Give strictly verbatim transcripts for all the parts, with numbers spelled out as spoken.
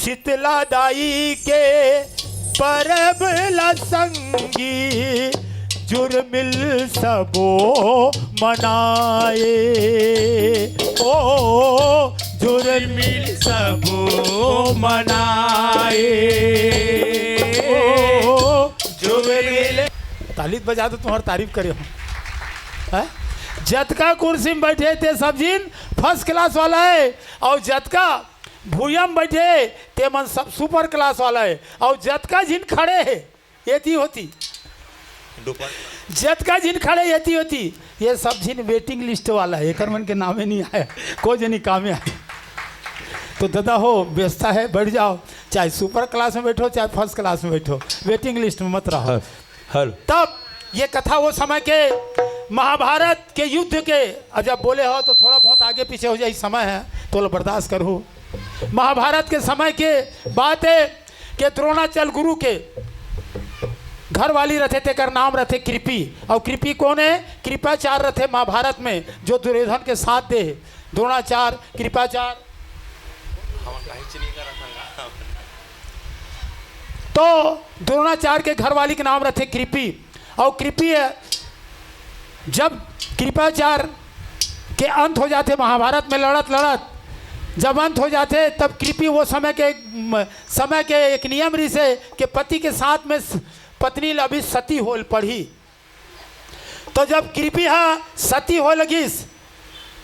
शीतला दाई के परब ला संगी जुरमिल सबो मनाए। ओ जुरमिल सबो मनाए। ओ जुरमिल। ताली बजा दो, तुम्हारी तारीफ करे हो। हैं? जतका कुर्सी में बैठे थे सब झिन फर्स्ट क्लास वाला है, और जतका भुइयां में बैठे ते मन सब सुपर क्लास वाला है, और जतका झिन खड़े है एती होती, जतका झिन खड़े एती होती, ये सब झिन वेटिंग लिस्ट वाला है, एकर मन के नामे नहीं आया, कोई जनी कामे आए। तो दादा हो, व्यवस्था है, बैठ जाओ, चाहे सुपर क्लास में बैठो, चाहे फर्स्ट क्लास में बैठो, वेटिंग लिस्ट में मत रहो। हेलो। तब ये कथा वो समय के महाभारत के युद्ध के, अब जब बोले हो तो थोड़ा बहुत आगे पीछे हो जाए, समय है तो लो बर्दाश्त करो। महाभारत के समय के बात है कि द्रोणाचल गुरु के घरवाली रथे, तेकर नाम रथे कृपि। और कृपि कौन है? कृपाचार्य रथे महाभारत में, जो दुर्योधन के साथ दे। द्रोणाचार्य, कृपाचार्य। तो द्रोणाचार्य के घरवाली के नाम रथे कृपि। और कृपि है, जब कृपाचार्य के अंत हो जाथे महाभारत में लड़त लड़त, जब अंत हो जाथे तब कृपि वो समय के, समय के एक नियम रिसे कि पति के साथ में स-, पत्नी ला भी सती होल पड़ी। तो जब कृपि हा सती हो लगिस,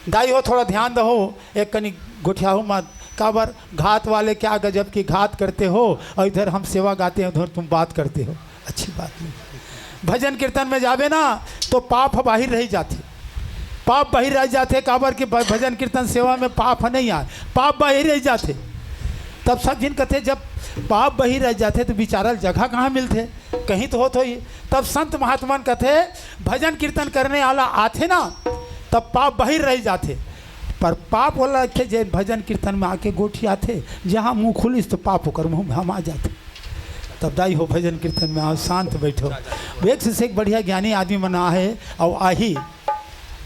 दाई हो, थोड़ा ध्यान दहो, एक कनी गोठियाहू मत, काबर घात वाले क्या गजब की घात करते हो, और इधर हम सेवा गाते हैं, उधर तुम बात करते हो। अच्छी बात नहीं। भजन कीर्तन में जाबे ना, तो पाप बाहिर रह जाथे, पाप बाहिर रह जाथे, काबर कि भ-, भजन कीर्तन सेवा में पाप नहीं आए, पाप बाहिर रह जाथे। तब सब झिन कथे, जब पाप बाहिर रह जाथे, तो बिचारा ल जगह कहाँ मिलथे? कहीं तो होत होही। तब संत महात्मा मन कथे, भजन कीर्तन करने वाला आथे ना, तब पाप बाहिर रह जाथे, पर पाप वाला के जे भजन कीर्तन में आके गोठियाथे, जहाँ मुँह खुलिस तो पाप ओकर मुँह में हमा जाथे। तब दाई हो, भजन कीर्तन में आओ, शांत बैठो। एक से एक बढ़िया ज्ञानी आदमी मन आहे और आही।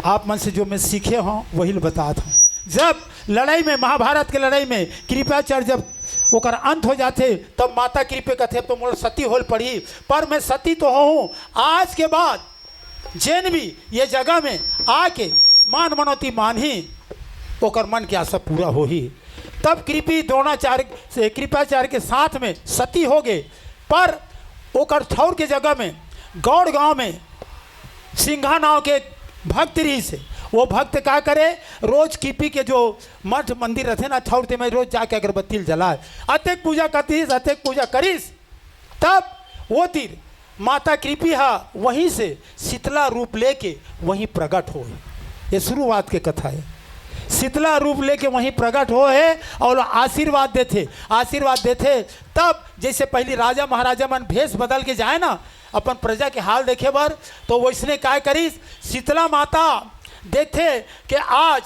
आप मन से जो मैं सीखे हों, वही ल बतात हों। जब लड़ाई में, महाभारत के लड़ाई में कृपाचार्य जब ओकर अंत हो जाथे, तब माता कृपि कथे, "अब तो मोर सती होल पड़ी, पर मैं सती तो होहूँ, आज के बाद जेन भी ये जगह में आके मान मनौती मानही, ओकर मन के आशा पूरा होही।" तब कृपि द्रोणाचार्य से, कृपाचार्य के साथ में सती हो गए, पर ओकर ठौर के जगह में गौड़ गांव में सिंघा नाव के एक भक्त रहिस हे। वो भक्त का करे, रोज कृपि के जो मठ मंदिर रथे ना, ठौर ते में रोज जाके अगरबत्ती ल जलाए। अतेक पूजा करतिस, अतेक पूजा करिस, तब वो तीर माता कृपि हा वहीं से शीतला रूप लेके वहीं प्रगट होए। ये शुरुआत के कथा है। शीतला रूप लेके वहीं प्रगट होए और आशीर्वाद देथे, आशीर्वाद देथे। तब जैसे पहली राजा महाराजा मन भेष बदल के जाए ना, अपन प्रजा के हाल देखे बर, तो वैसने काय करिस, शीतला माता देखथे कि आज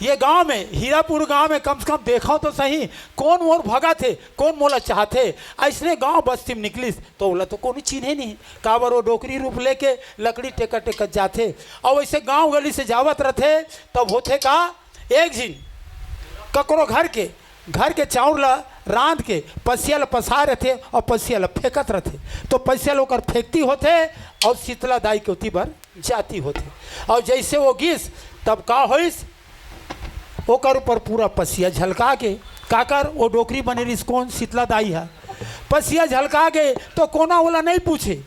ये गांव में, हीरापुर गांव में कम से कम देखो तो सही, कौन मोर भगत हे, कौन मोला चाहथे। अइसने गांव बस्ती में निकलिस तो ओला तो कोनो चिन्हे नहीं, काबर वो डोकरी रूप लेके लकड़ी टेकत टेकत जाथे। और वैसे गांव गली से जावत रथे, तब होथे का, एक झिन ककरो घर के, घर के चाउर ला रांध के पसिया ला पसार रथे और पसिया ला फेंकत रथे। तो पसिया ला ओकर फेंकती होथे और शीतला दाई के ओती बर जाती होथे। और जैसे वो गिस, तब का होइस, ओकर ऊपर पूरा पसिया झलका के, काकर वो डोकरी बने रिस, कौन, शीतला दाई हा, पसिया झलका के, तो कोना ओला नहीं पूछे।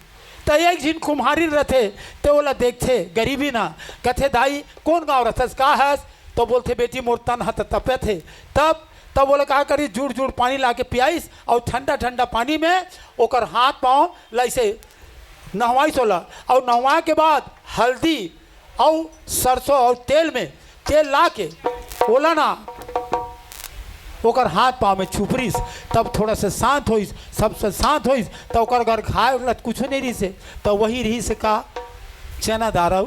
त एक झिन कुम्हारिन रथे, ते ओला देखथे, गरीबी ना, कथे, "दाई, कौन गाँव रथस, का हस?" तो बोलथे, "बेटी, मोर तन ह त तपत हे।" तब, तब ओला का करिस, जुड़ जुड़ पानी ला के पियाइस, और ठंडा ठंडा पानी में ओकर हाथ पाँव ला ऐसे नहवाइस ओला, और नहवा के बाद हल्दी और सरसों और तेल में, तेल ला के ओला ना ओकर हाथ पाँव में छुपरिस, तब थोड़ा सा शांत होइस, सबसे शांत होइस, तब ओकर घर खाए वाला कुछ नहीं रहिस हे, तब वही रहिस हे का, चना दार अउ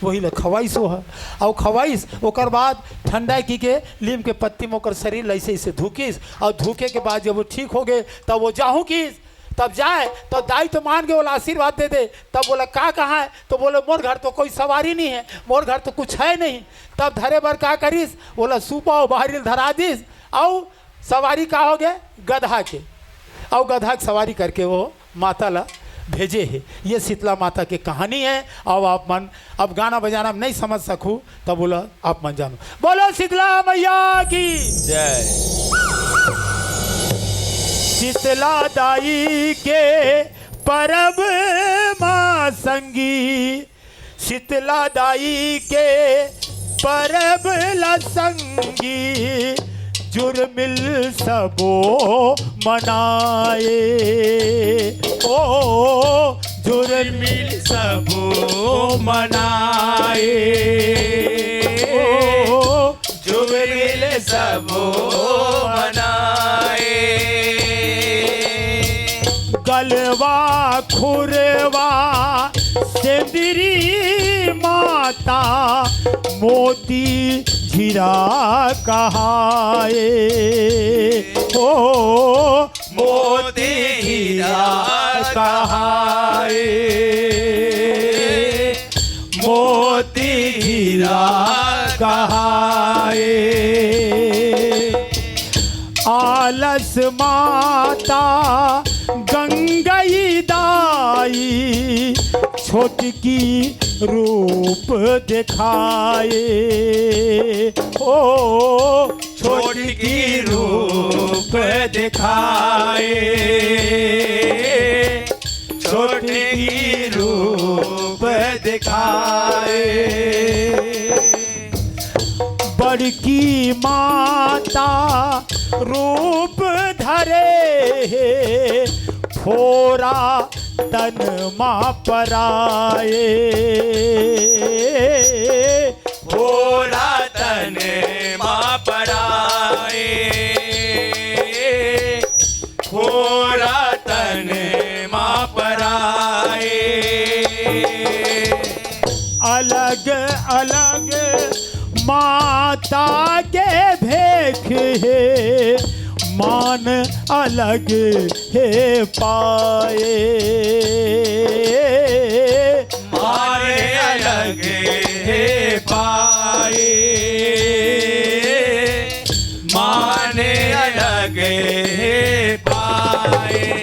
वही ला खवाइस ओह, अउ खवाइस, ओकर बाद ठंडा की के लीम के पत्ती में ओकर शरीर ला ऐसे ऐसे धुकिस, और धुके के बाद जब वो ठीक हो गए, तब वो जाहूँ किस, तब जाए, तब दाई तो मान के ओला आशीर्वाद दे दे। तब बोला, "का कहाँ है?" तो बोले, "मोर घर तो कोई सवारी नहीं है, मोर घर तो कुछ है नहीं।" तब धरे बर का करिस, ओला सूपा अउ बाहरी ल धरा दिस, अउ सवारी का होगे? गधा के। अउ गधा के सवारी करके वो माता ला भेजे हे। ये शीतला माता के कहानी हे। अउ आप मन अब गाना बजाना में नहीं समझ सकहू, तब बोला आप मन जानो। बोलो शीतला मैया की। जय। शीतला दाई के परब मा संगी, शीतला दाई के परब ला संगी, जुर्मिल सबो मनाए। ओ जुर्मिल मिल सबो मनाए। ओ जुर्मिल सबो मनाए। गलवा खुरवा सेंदरी माता, मोती हीरा कहाए। ओ मोती हीरा कहाए। मोती हीरा कहाए। आलस माता गंगई दाई, छोटकी रूप देखाए। ओ छोटकी रूप दिखाए। छोटकी रूप दिखाए। बड़की माता रूप धरे हे, फोरा तन मा पराए। फोरा तन मा पराए। फोरा तन मा पराए। अलग अलग माता के भेख हे, मान अलग हे पाए। मान अलग हे पाए। मान अलग हे पाए।